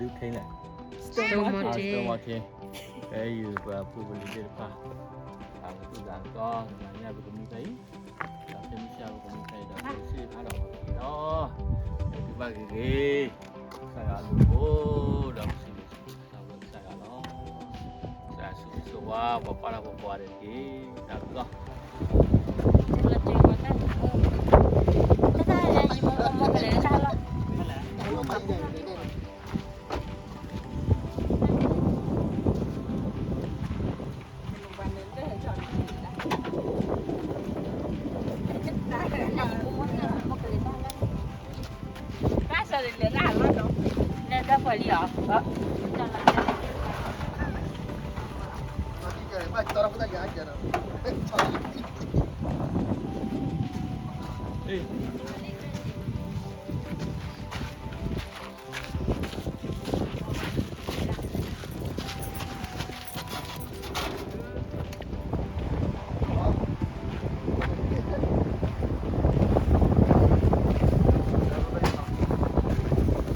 ဒုးထံလဲၣ်, Stone Mountain, ဖဲယုၢ်ပှၤဖိပလံၤသ့ၣ်တဖၣ် အကသူၣ်သးကီ ကမၤညၣ်ပကမံဖဲအံၤ, ဒီးဖဲမုၢ်ဆါပကမံဖဲအံၤဒီး ပကစံးဖးဒီးပက့ၤလီၤ, ပကဘၣ်ဂ့ၤဂ့ၤ, ကစၢ်ယွၤအဘျုးအဖှိၣ်ဒီးပစံးဘျုးစံးဖှိၣ်သးဝဲကစၢ်ယွၤလီၤ, ကစၢ်ယွၤဆိၣ်ဂ့ၤဆိၣ်ဝါ ပှၤကွၢ်တၢ်ဖိကိးဂၤဒဲးတက့ၢ်, တၢ်ဘျုးလီၤ. မုၢ်ဂၤ, ဟဲတုၤလံဒီပုၢ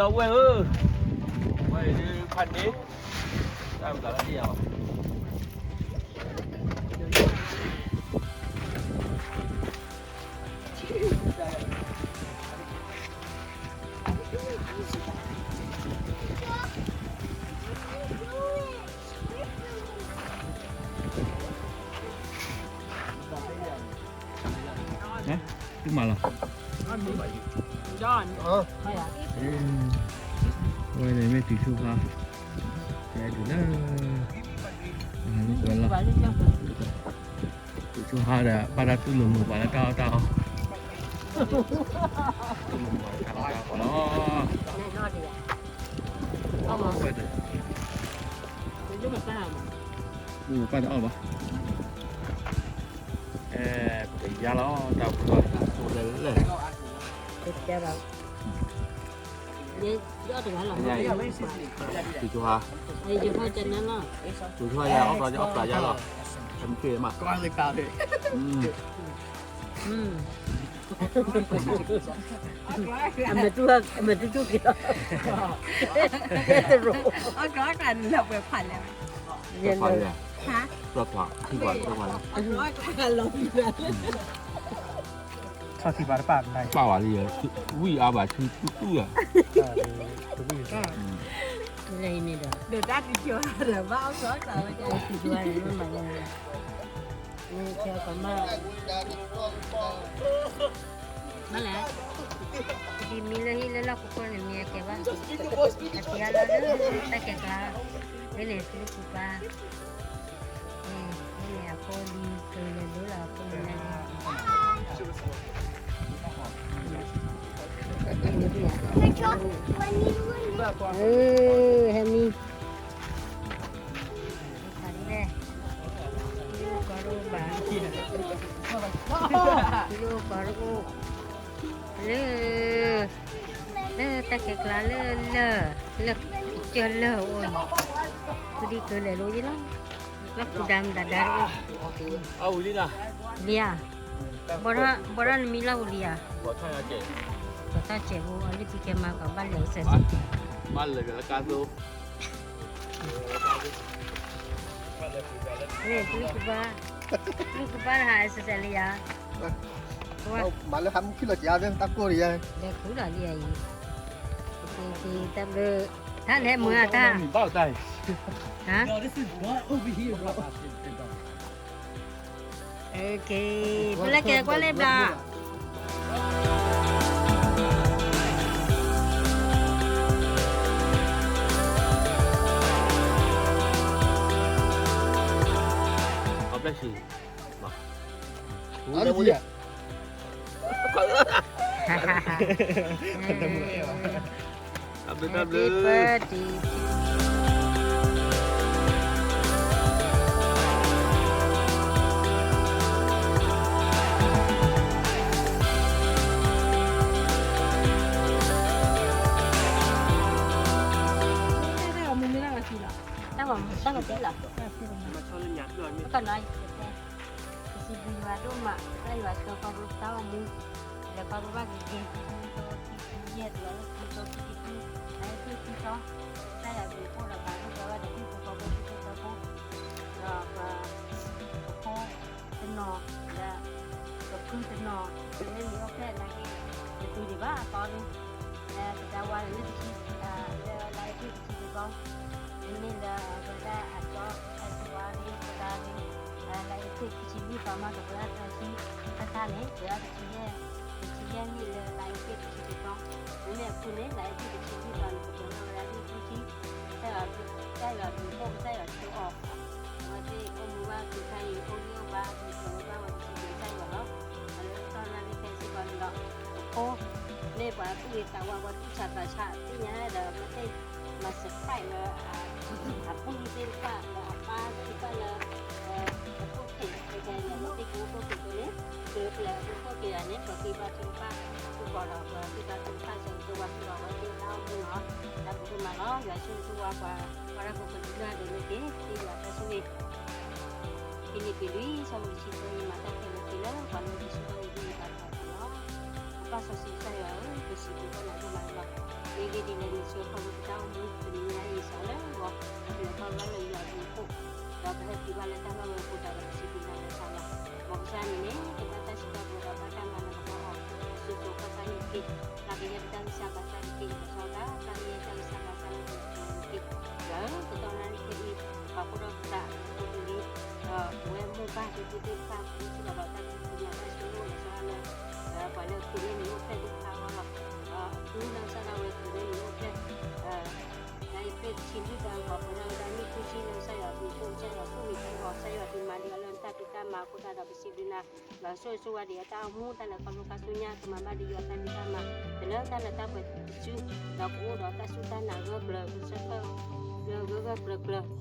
်ဝဲၢ်ဧၢ, ဝဲအံၤဒုးဖးန့ၣ်, တၢ်မၤလၢတယၤဘၣ်. သုမၤလီၤ, ဝဲန့ၣ်မ့ၢ်တုၤဆူဟါ, တုၤလၢ, လၢဝဲလီၤ. တုၤဆူဟါဒီး ဘၣ်တၢ်တူၢ်လိာ်မုာ်ပှၤလၢတၢ်အီၣ်တၢ်အီ, တူၢ်လိာ်မုာ်ပှၤလၢတၢ်အီၣ်တၢ်အီလီၤ. ပၢ်တအီၣ်ဘၣ်, အဲ ပကယါလီၤ တၢ်ပူၤထီၣ် အိၣ်လၢလၢ တုၤဆူဟါ, တုၤဆူဟါယၤ အီၣ်ဘျီယအီၣ်ပျးယၤလီၤ, အမ့ၢ်မး, အမဲာ်တူၢ်က့ၤလီၤ, တရိး, အကျါလၢ, ဟါ, ထီၣ်ထံပၤတပၣ်, ထီၣ်ထံပၤတပၣ်, ပၣ်ဝဲလံ, ဝံၣ်အါဘၣ်ဆူတူၢ်တူၢ်ဧါ, လၢအံၤန့ၣ်ဒီး, ဒီးတၢ်တဆိဒီးဘၣ်အီၣ်ကျီကျါဝဲ, မ့ၢ်, မ့ၢ်လဲၣ်, ဒ်မံလၢဟံၣ်လၢလီၢ်ခိခိၣ်န့ၣ် မ့ၢ်အကဲဘၣ်, အကဲလီၤလၢတၢ်ကဲကျါ, ဖဲန့ၣ်သုပူၤပၢ်, ဖဲန့ၣ်အဖိလံၤကလဲၤလိလီၤအဖိလံၤလၢ, ဟဲမံ လၢ, လၢတၢ်ကဲကျါလၢလၢၢ်, လၢကစၢၢ်လၢၢ်အိၣ်အံၤ, ကဒံကလဲၤလိယလီၤ, လၢကူဒါမတၤဒါတအိၣ်, လံဧါ, ဘီထီၣ်နမံလီၢ်ပူၤလံဧါ, ဘီထီၣ်စဲးဖိ အလၢခံကဲမၤကီးဘၣ်လဲၤစဲး, ဘၣ်လဲၤကလၢကါသိ န့ၣ် သုကဘၣ်, သုကဘၣ်လၢဟးစဲးလံယၤ, မၤလၢဟးမုၢ်ခံလီၤကယၤ တၢ်ကိၢ်ဒီးယၤ, လဲၤဃုလီၤလံယၤအံၤ, တၢ်ဘျုး, တၢ်လဲၤမုာ်အတၢ်, ဟါ ပလဲကဲကွၢ်လၢဘျါ, အါတက့ၢ်ဧါ, တၢ်ဘျုး တၢ်ဘျုး, Happy birthday. ကနီၤယတဲ, ပစံးဘျုးယွၤဒိၣ်မး ကစၢ်ယွၤဆှၢခီဖျိပတၢ်အိၣ်မူ, လဲၤခီဖျိဘၣ်က့ၤက့ၤ ခံကထိခံဆံယဲၢ် တုၤလၢခံကထိခံဆံခွံ, လၢခံကထိခံဆံသၢ, ကစၢ်ယွၤဘျုးဖှိၣ်ဒီးပာ်ဒိၣ်ပာ်ဝဲဒီးဟံၣ်ဖိဃီဖိ ဟံၣ်ဖိဃီဖိ, ဒီးပ ပဖိတနီၤ, ဒီးပဖုတနီၤ, ပမ့ၢ်နံၤအိၣ်ဖျဲၣ်နာ်က့, တတုၤဒံးဘၣ်အသီလံ, လၢပတၢ်ဝါလၢလၢတဆံ, လၢလါအ့ဖြ့ၣ်တဆံတသီ, မ့မ့ၢ်လၢအဝဲဒၣ်အကၠီ အစဝါလံ ဖိဒါလံ, လါအ့ဖြ့ၣ်တဆံလွံၢ်သီမး ကပှဲၤဒၣ်သၢဆံ, တၢ်တၢ်န့ၣ် ပှဲၤဒၣ်တဆံယဲၢ်, တဆံယဲၢ်နံၣ်လၢလါအ့ဖြ့ၣ်တဆံတသီ, မ့မ့ၢ်အဖုန့ၣ် လါအ့ဖြ့ၣ်တဆံလွံၢ်သီန့ၣ် ကပှဲၤဒၣ်ဝဲဒၣ်နံၣ်ဃုဆံ, ကစၢ်ယွၤဘျုးဖှိၣ် ကစၢ်ယွၤဆှၢအီၤ, အဝဲသ့ၣ်အိၣ်မူဘၣ်တုၤခါအံၤ အိၣ်ဂံၢ်အိၣ်ဘါ ဒုးကၢၤဝဲဘၣ်ဝဲပစံးဘျုးကစၢ်ယွၤလီၤ. လၢတၢ်နၣ်ရံၣ်ခဲအံၤစ့ၢ်ကီးန့ၣ်ဒီး ပဖိ မ့ၢ်ပှၤသူၣ်ဂ့ၤသးဝါ ပှၤသူၣ်ဆးသးဆး သ့ၣ်ညါဒီး အဝဲသ့ၣ်မၤ surprise ဝဲ အပုၢ်သ့ၣ်တဖၣ် ဒီးအပၢ်သ့ၣ်တဖၣ်လၢ အခိၣ်ထံး ခဲကဲန့ၣ် အဝဲသ့ၣ်ကအိၣ်ခိၣ်ထံးအဃိန့ၣ် ပျဲပျဲအခိၣ်ထံးအန့ၣ် ပှၤဃ့ဘါထုကဖၣ် ဃုာ်ဒီးပှၤဃ့ဘါထုကဖၣ် ဆၢဂ့ၤဆၢဝါစ့ၢ်ကီးဝဲသ့ၣ်တၢ်အိၣ်မူလီၤ. တၢ်ဘျုးဒိၣ်မးလီၤ. ယွၤဆိၣ်ဂ့ၤဆိၣ်ဝါပှၤ ပှၤလၢပကလုၢ်လၢ်ဒဲးန့ၣ်တက့ၢ်. ယွၤတၢ်ဆိၣ်ဂ့ၤ ဖံလံးပံးလွံၢ် ဆၢဖိတဆံသၢ ယမၤတၢ်ခဲလၢာ်တက့ၢ် လၢပှၤလၢပစုၢ်ဘၣ်ယွၤလီၤ. ပပၢ်စီဆှံကစၢ်ယွၤဧၢ, ပစံးဘျုးဘၣ်နၤဒိၣ်မးန့ၣ်လီၤ. မ့ၢ်ဂ့ၢ်ဒ်လဲၣ် နဆှၢခီဖျိပတၢ်အိၣ်မူတနံၤညါအံၤစ့ၢ်လၢဂီၤ, ပလဲၤခီဖျိလၢယွၤအဘျုးအဖှိၣ်, ဒီးပဟဲတုၤဘၣ်လၢတၢ်လီၢ်ဝဲအပူၤဒီး ပစံးဘျုးနၤလၢ်လၢ်လီၤ. မ်ကစၢ်န့ၣ်န့ၣ် ပဘၣ်တၢ်စံးထီၣ်ပတြၢၤဒီးဘၣ်တၢ်မၤနၢၤကပီၤအီၤ အစိၤစိၤဃၣ်ဃၣ်န့ၣ်တက့ၢ်. သးကယဲၢ်ပတၢ်ဂံၢ်စၢ်ဘါစၢ်တက့ၢ်. လီၤဆီဒၣ်တၢ် သးကယဲၢ်တၢ်ဂံၢ်စၢ်ဘါစၢ်လၢပှၤလၢပှဲၤန့ၣ်တက့ၢ်. ယွၤဧၢ, ကတီၢ်နၣ်ရံၣ်ခဲအံၤ ပာ်ဖှိၣ်ထီၣ်ပသးလၢဖိပလံၤ, ဒီးပဝဲမိၢ်ပၢ်သ့ၣ်တဖၣ် ပအိၣ်စ့ၢ်ကီးဒီးတၢ်ကသ့ၣ်ညါတၢ်ဆိကမိၣ် လီၤဆီဒၣ်လၢ ပှၤလၢချုးန့ၢ်နံၤအိၣ်ဖျဲၣ်သ့ၣ်တဖၣ်အဂီၢ်လီၤ. ဒီးအဖုလၢကစၢ်ဒၣ်ဝဲချုးန့ၢ်နံၤအိၣ်ဖျဲၣ် လါအ့ဖြ့ၣ်တဆံလွံၢ်သီ ပှဲၤထီၣ်ဝဲဒၣ်နံၣ်ဃုဆံလၢကစၢ်ယွၤအဘျုးအဖှိၣ် ကစၢ်ယွၤဆိၣ်ဂ့ၤက့ၤအီၤ ကစၢ်ယွၤဒုးမၤန့ၢ်အီၤလၢတၢ်ဖံးတၢ်မၤအဃိသတးဒီး ပစံးဘျုးနၤ ယွၤဆိၣ်ဂ့ၤဆိၣ်ဝါဒံးအတၢ်အိၣ်မူ တၢ်လဲၤခီဖျိခါဆူညါ ကမၤဘၣ်ဒံးယွၤတၢ်ဖံးတၢ်မၤ တုၤလၢတၢ်လၢတၢ်ပှဲၤတစု ဒီးကအိၣ်ဒီးတၢ်စူၢ်တၢ်နာ်ဂၢၢ်ကျၢၤ ကဆၢထၢၣ် လၢဂၢၢ်ဂၢၢ်ကျၢၤကျၢၤ သုတက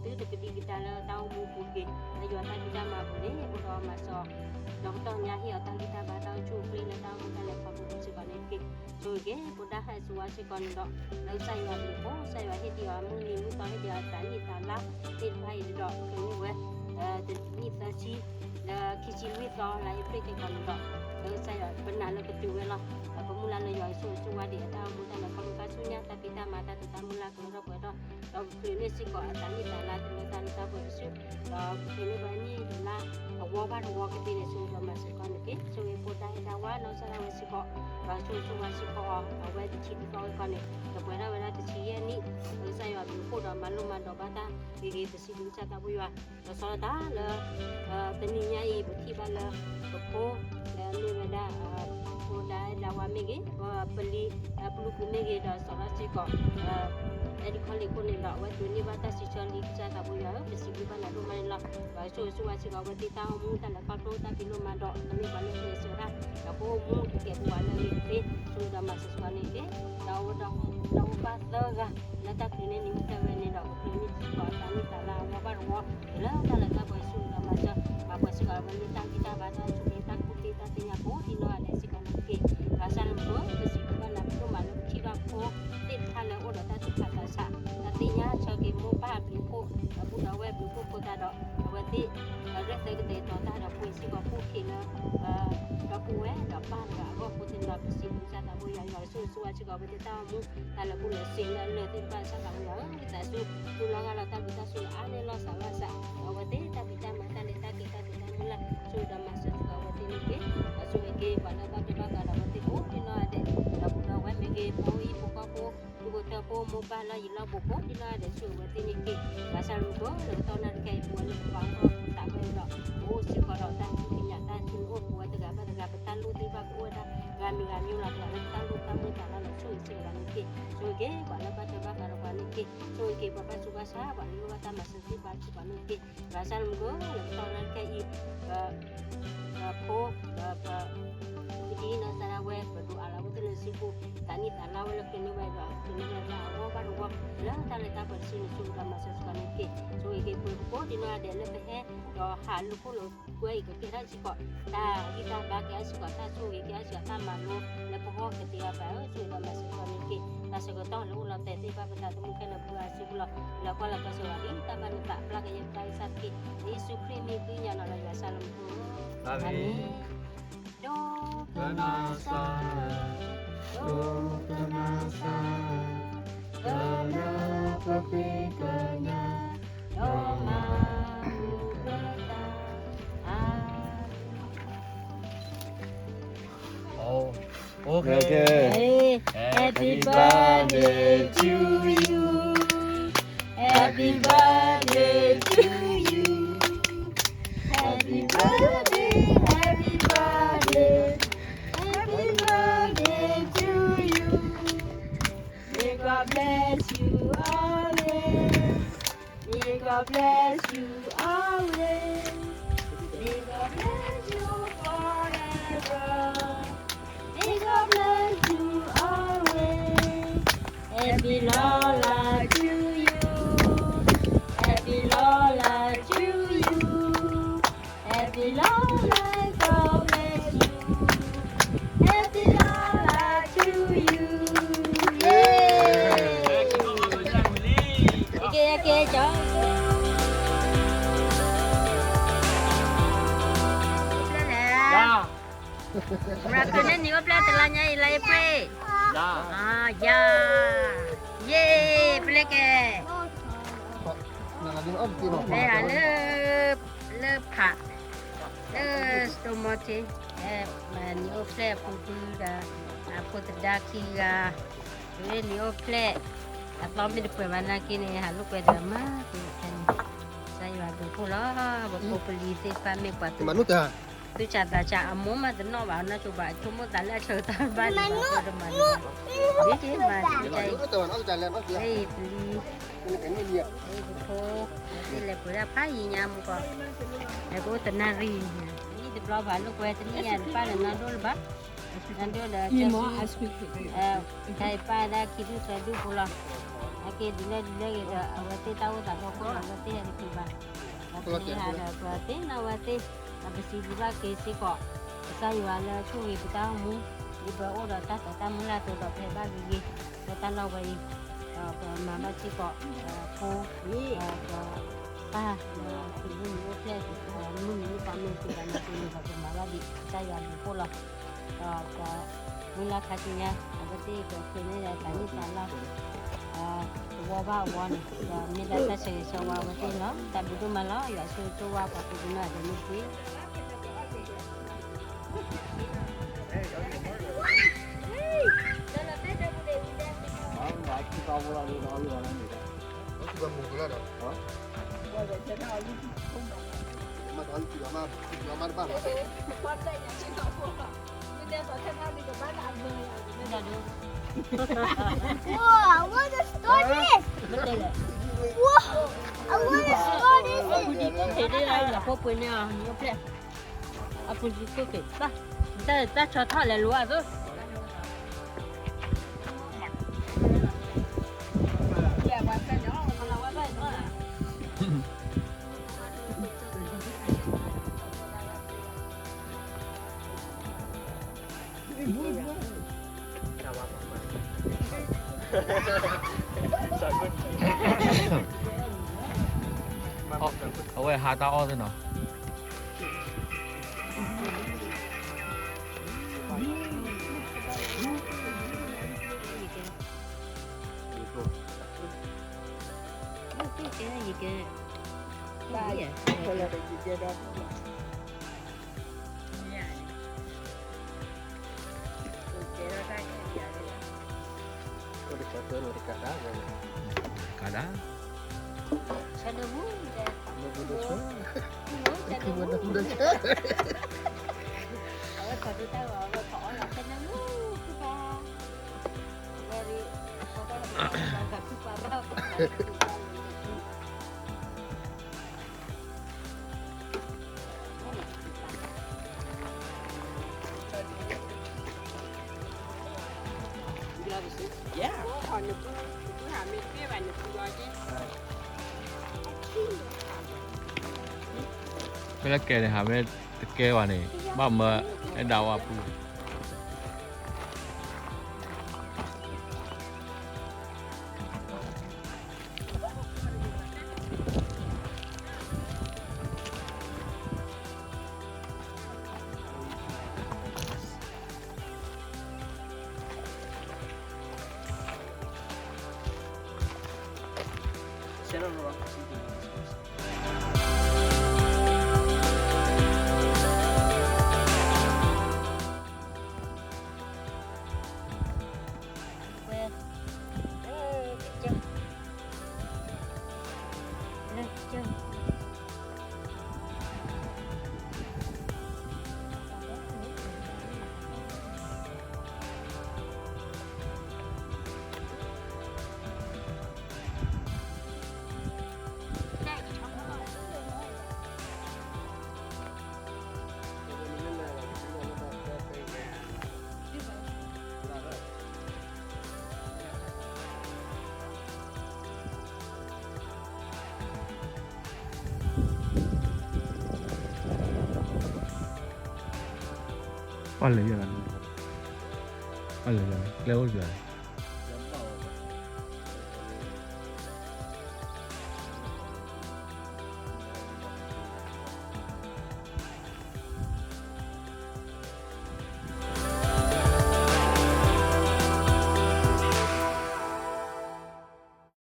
ဒံကဒါလၢတၢ်အိၣ်မူပူၤတက့ၢ်. လၢယွၤတၢ်ဖံးတၢ်မၤအပူၤန့ၣ် အိၣ်ဒီးမၤစၢၤ ဒီးကတီၢ်ညါဟ့ၣ်အီၤတၢ်ဂံၢ်တၢ်ဘါ တၢ်အိၣ်ဆူၣ်အိၣ်ချ့လၢတၢ်အိၣ်မူတၢ်လဲၤခီဖျိစ့ၢ်ကီးန့ၣ်တက့ၢ်. ဆိၣ်ဂ့ၤက့ၤ ဖိဒါဟဲစဝါစ့ၢ်ကီးန့ၣ်ဒီး လၢကစၢ်ယွၤအဘျုးအဖှိၣ် ကစၢ်ယွၤဟ့ၣ်ဒံးအီၤမုၢ်နံၤမုၢ်သီ ဟ့ၣ်ဒံးအီၤတၢ်နံၣ်တၢ်လါ သ့ၣ်တဖၣ်အံၤဒီး ချုးန့ၢ်ဝဲ တနံၣ်သၢဆံ လၢခံဆံလွံၢ်သီ လါအ့ဖြ့ၣ်စ့ၢ်ကီးန့ၣ်ဒီး လၢကစၢ်ယွၤပနာ်လၢကတုၤဝဲလီၤ. ဒီးပမုၢ်လၢ်လၢယွၤကဆိၣ်ဂ့ၤဆိၣ်ဝါဒံးအတၢ်အိၣ်မူတၢ်လဲၤခီဖျိခါဆူညါ တၢ်ဖံးတၢ်မၤ တၢ်သးတၢ်မုၢ်လၢ်ကလီထီၣ်ပှဲၤထီၣ် ဒီးကချုးန့ၢ်စ့ၢ်ကီးအတၢ်နံၣ်တၢ်လါ တုၤလၢတၢ်လၢတၢ်ပှဲၤတစု ဒီးကချုးန့ၢ်ဘၣ်နံၣ်တလါ အဝီဘၣ်တဝီကသ့န့ၣ် ဆိၣ်ဂ့ၤဒီးမၤစၢၤကီးန့ၣ်တက့ၢ်. ဆိၣ်ဂ့ၤဖိဒါဟဲဒါဝါ နီၢ်ကစၢ်ဒၣ်ဝဲစ့ၢ်ကီး ဒီးဆိၣ်ဂ့ၤဆိၣ်ဝါစ့ၢ်ကီးအီၤ အဝဲတဆံတသီဝဲကီးန့ၣ် ကပှဲၤထီၣ်ဝဲဒၣ်တဆံယဲၢ်နံၣ် လၢကစၢ်ယွၤအဘျုးအဖှိၣ်ဒီးမၤလိမၤဒိးဘၣ်တၢ်ဂ့ၤဂ့ၤ ပစံးဘျုးကစၢ်သးဘိယွၤ လီၤဆီဒၣ်တၢ်လၢ တနံၤညါအံၤ ပထံၣ်ဘၣ်လၢ ပဖိ လၢမ့ၢ်ဝဲဒၣ် ဖိဒါဒါဝါမ့ၢ်ဂ့ၤ ပလံၤ ပလူၤပူၤမ့ၢ်ဂ့ၤ ဒီးစီၤလီၤစ့ၢ်ကီး အဲဒုးခီလ့ၣ်ခိၣ်န့ၣ်ဒီး အဝဲတုၤန့ၢ်ဘၣ်တၢ်စံးဆၢလံ ကစၢ်သးဘိယွၤဧၢ ပစံးဘျုးဘၣ်နၤဒိၣ်မးန့ၣ်လီၤ. ယွၤဆိၣ်ဂ့ၤဆိၣ်ဝါစ့ၢ်ကီး အဝဲသ့ၣ်တၢ်အိၣ်မူတၢ်လဲၤခီဖျိတၢ်ဖံးလိမၤဒိး အမ့ၢ်ပှၤလၢအဂဲၤဆၢဒၣ် ဒီးကအိၣ်မူကကဲာ်ပဝးလၢအဂ့ၤတသ့ ဆိၣ်ဂ့ၤဒီးမၤစၢၤစ့ၢ်ကီးန့ၣ်တက့ၢ်. ဒီးအဝဲဒီး ဒီးအိၣ်ဘၣ်သၢဂၤ လၢတၢ်ချုးန့ၢ်နံၤအိၣ်ဖျဲၣ်ဝဲန့ၣ်ဒီး ကချုးန့ၢ်စ့ၢ်ကီးအတၢ်နံၣ်တၢ်လါအဝီဘၣ်တဝီ တုၤလၢတၢ်လၢတၢ်ပှဲၤ ဆိၣ်ဂ့ၤဒီးမၤစၢၤ ပှၤပှဲၤစ့ၢ်ကီးဝဲလၢတၢ်ဂံၢ်တၢ်ဘါ တၢ်အိၣ်ဆူၣ်အိၣ်ချ့ တၢ်ကူၣ်သ့တၢ်သ့ၣ်ညါကိးဒ်နီၢ်ဂၤဒဲးစ့ၢ်ကီးန့ၣ်တက့ၢ်. ဘၣ်ဆၣ်န့ၣ်မ့ၢ် ပစံးဘျုးဘၣ်နၤဒိၣ်မးလၢပထံၣ်ဘၣ်ဖိသ့ၣ်တဖၣ်လၢအအိၣ်ဒီးတၢ်သူၣ်ဖးသးဆး တၢ်သ့ၣ်ညါဆၢက့ၤမိၢ်ပၢ်အဘျုးအဖှိၣ် ဒီးပုၢ်ဒီးဝဲၢ်အဘျုးအဖှိၣ်အဃိသတးဒီး အဝဲသ့ၣ် ရဲၣ်သဲကတဲာ်ကတီၤတၢ်ဒီးပှဲၤစ့ၢ်ကီးပူၤခ့လၢ ဒီပုၢ်ဝဲၢ်ဒီးပၢ်တဂၤအဂီၢ်အဃိသတးဒီး ပစံးဘျုးကစၢ်သးဘိယွၤ ယွၤဆိၣ်ဂ့ၤဆိၣ်ဝါစ့ၢ်ကီး အဝဲသ့ၣ်တၢ်အိၣ်မူ တၢ်လၢပူၤလၢစ့လၢအလၢာ်သ့ၣ်တဖၣ် ကစၢ်သးဘိယွၤဧၢ ဝံသးစူၤ တူၢ်လီၤဂၢ်လီၤတၢ်ဘျုးတၢ်ဆိၣ်ဂ့ၤအါန့ၢ်လီၤစှၤလီၤစှၤ ဒီးအဝဲသ့ၣ်တၢ်ဖံးတၢ်မၤတၢ်လဲၤတၢ်က့ၤတၢ်ဒုးတၢ်မုၢ်လၢ် ဆိၣ်ဂ့ၤဒီးမၤစၢၤစ့ၢ်ကီးအဝဲသ့ၣ်န့ၣ်တက့ၢ်. ဒီးဆိၣ်ဂ့ၤက့ၤ ပှၤလၢဘၣ်ထွဲဘၣ်ဃးဒီးအဝဲသ့ၣ်ကိးဒ်နီၢ်ဂၤဒဲး ဒီးပုၢ်ဒီးဝဲၢ်မ့ၢ်ဂ့ၤ ဖိအံၤဖိဃီဖိ ဒူၣ်ဖိထၢဖိ မိၢ်ပၢ်လၢယလီၢ်ဘူးကိးဒ်နီၢ်ဂၤဒဲး ဆိၣ်ဂ့ၤအဝဲသ့ၣ်န့ၣ်တက့ၢ်. ဘၣ်ဆၣ်မုၢ်ကိးလၢကတီၢ်နၣ်ရံၣ်ခဲအံၤ ပဝဲလၢပပှၤဟီၣ်ခိၣ်သးဝဲန့ၣ်ဒီး ပအိၣ်စ့ၢ်ကီးဒီးတၢ်သ့ၣ်ညါတၢ်ဆိၣ်အိၣ် ပဝဲတဂၤဘၣ်တဂၤ ပတၢ်လိၣ်သ့ၣ်တဖၣ်ကအိၣ်ဝဲဒၣ် ဂၤမံၤဂၤမံၤလီၤ ပှၤလၢပတၢ်လိၣ်တၢ်မုၢ်တၢ်လၢ်လီၤ ဆိၣ်ဂ့ၤစ့ၢ်ကီးပှၤန့ၣ်တက့ၢ်. ဆိၣ်ဂ့ၤက့ၤ ပှၤလၢဘၣ်ထွဲဘၣ်ဃးဒီးပှၤန့ၣ်တက့ၢ်. ဆိၣ်ဂ့ၤက့ၤ ပှၤဘၣ်ဆူးဘၣ်ဆါ ပှၤလၢလိၣ်ဘၣ်တၢ်မၤစၢၤသ့ၣ်တဖၣ် စ့ၢ်ကီးန့ၣ်တက့ၢ်. ဘၣ်ဆၣ်မုၢ်ကိး လၢကတီၢ်နၣ်ရံၣ်ခဲအံၤ ပ ဖိ ဒီးပ ပဒံနီၢ်ကစၢ်ဒၣ်ဝဲ ပဒိးအးလီၤအဝဲသ့ၣ်လၢစုပူၤ တၢ်နံၣ်တၢ်လါဝဲလၢချုးန့ၢ်ဝဲဒီး ချုးန့ၢ်ဝဲဒၣ်အဂီၢ်ဘၣ်တဝီ လၢတၢ်လၢတၢ်ပှဲၤတစုန့ၣ် ဆိၣ်ဂ့ၤဒီးမၤစၢၤစ့ၢ်ကီးန့ၣ်တက့ၢ်. ဆိၣ်ဂ့ၤက့ၤပှဲၤပကိးဒ်နီၢ်ဂၤဒဲးလၢပဟဲ ဒီး ဟးလိာ်ခိၣ်လိာ်ကွဲအံၤ ကကဲထီၣ်စ့ၢ်ကီး တၢ်ဂံၢ်တၢ်ဘါ ကဲထီၣ်စ့ၢ်ကီး တၢ်ဆိၣ်ဂ့ၤ ကဲထီၣ်စ့ၢ်ကီး တၢ်မၤလိလၢပဂီၢ်ကသ့အီၤ ပၢ်ဧၢ, ဆိၣ်ဂ့ၤဒီးမၤစၢၤပှၤမ့ၢ်က့ၤ တၢ်ဆၢကတီၢ်လၢအိၣ်လီၤတဲာ်သ့ၣ်တဖၣ် ပတၢ်သမူခဲလၢာ် ပှၤအစုပူၤလီၤ လၢကွၢ်လၢပၢၤစီၤဝါလံ တၢ်ဘၣ်နသးအပျၢ်ကယဲၢ်ပတၢ်အုၣ်သးတက့ၢ်. လၢယ့ၣ်ၡူးခရံာ်မ့ၢ်ဃ့ညါနီၤလီၤယွၤဆၢလၢမူခိၣ်, အၤမ့ၣ်. ဒိကနၣ်စၢ်, ဒိကနၣ်စၢ်, ကနၣ်ပဃ့ကညး, ဒီးမၤမုာ်ပသး, အၤမ့ၣ်. Okay. Happy birthday to you. Happy birthday to you. Happy birthday, happy birthday, happy birthday to you. May God bless you always. May God bless you always. May God bless you forever. May God bless you always. Happy Lula to you. Happy Lula to you. Happy Lula, God bless you. Happy Lula to you. Yay. Okay, okay, ကၠီ. အိၣ်ဖျဲၣ်လဲၣ်. မရၤကၢၤန့ၣ် နံၣ်အိၣ်ဖျဲၣ်တလါညါအံၤ လါအ့ဖြ့ၣ်. ယၤ. ယ့ၣ်, ပလဲကဲ. လဲၤဟးလၢ, လၢဖး, လၢ Stone Mountain, နံၣ်အိၣ်ဖျဲၣ်အပူၤကွံာ်ဒီး အဖိသဒါခံဂၤ, နံၣ်အိၣ်ဖျဲၣ်, အသီမ့ၢ်တပှဲၤဘၣ်နာ်က့န့ၣ် ဟးလိာ်ကွဲဒီးမၤက့ၤခဲန့ၣ်, ကစၢ်ယွၤဘျုးဖှိၣ်လီၤ, ပဖိပလံၤသ့ၣ်တဖၣ်မ့ၢ်ပှၤသူၣ် သူၣ်စၢ်သးစၢ် အမိၢ်မးတနီၣ်ဘၣ် နီၢ်ဆိဘၣ် အဆိကမိၣ်သးလၢအဆၢကတီၢ်တဘၣ်ဒံးဘၣ် ပှၤတမၤဒံးဘၣ်, ဒ်က့ၤမၤဒ်ကစၢ်အံၤ, အံၤပလံၤ, အံၤပဖိ, အံၤလဲၤပှဲၤဒၣ်ဖးယံၤညါမူကီး, လဲၤကအိၣ်တနၣ်ရံၣ်, နံၣ်တဘျီဘၣ်လိာ်ကွဲတနံၣ်ညါတပၣ်လၢနါဒိၣ်လၢၤဘၣ်, နါဒိၣ်ဒီး တၢ်အံၤပၢ်ဒၣ်ခံဒူၣ်သၢဒူၣ်ဖိလီၤ, အက့ၤဒ်လဲၣ်ဒ်လဲၣ်ဂ့ၤဒီး အဝဲသ့ၣ်တၢ်အိၣ်သးဖီခိၣ်ဒီး အဝဲသ့ၣ်ဟဲတတုၤဘၣ်, ဒီးပဟးဒီးပသ့ၣ်နီၣ်ဝဲသ့ၣ်, ဒီးပစံးဘျုးဘၣ်က့ၤစ့ၢ်ကီး, ကစၢ်ယွၤလၢဆိၣ်ဂ့ၤပတၢ်အိၣ်မူ, ဒ်ပအိၣ်ဒီးတၢ်သးတၢ်မုၢ်လၢ်အသိးဒီး ပဟဲဘၣ်ဂ့ၤဂ့ၤ, လၢတၢ်လီၢ်ဝဲအံၤ, ဒီးပမၤဘၣ်စ့ၢ်ကီး, ဖိ, ပၢ်, ဒီးသုးမုၢ်နံၤအိၣ်ဖျဲၣ်, မုၢ်နံၤမုၢ်သီမ့ၢ်တတုၤဘၣ်နာ်က့န့ၣ်ဒီး ပမၤဘၣ်ဒံး ကစၢ်ယွၤဘျုးဖှိၣ်လီၤ. ဒီးပမုၢ်လၢ်ခါဆူညါ အဝဲသ့ၣ်ကဃ့န့ၢ်ဒီးတၢ်နံၣ်သးလီၤ, သဝီဘၣ်အဝီန့ၣ် ဒီးမ့ၢ်ဒၣ်တၢ်ဆၢဂ့ၤဆၢဝါအဝဲသ့ၣ်လီၤ. တၢ်ဘျုးဒိၣ်မးလီၤ. ယွၤဆိၣ်ဂ့ၤဆိၣ်ဝါပှၤကိးဒံနီၢ်ဂၤဒဲးန့ၣ်တက့ၢ်. Wow, I want to store this. Wow, I want to store this. အပူၤကွံာ်န့ၣ်အီၤ နံၣ်အိၣ်ဖျဲၣ်, အပူၤကွံာ်, တၢ်ဆီထီၣ်လဲၤလိၤအသိး. Oh, အဝဲဟးတၢ်အီၣ်သ့ၣ်နီၤ. ဖဲလၢကဲန့ၣ် ဟးမ့ၢ်တကဲဘၣ်န့ၣ် ဘၣ်မၢအဲၣ်ဒၣ်ဝဲအပူၤ ပှၤလဲၤယၤလီၤ, ပှၤလဲၤယၤလီၤ, ကျဲအိၣ်ယၤလီၤ.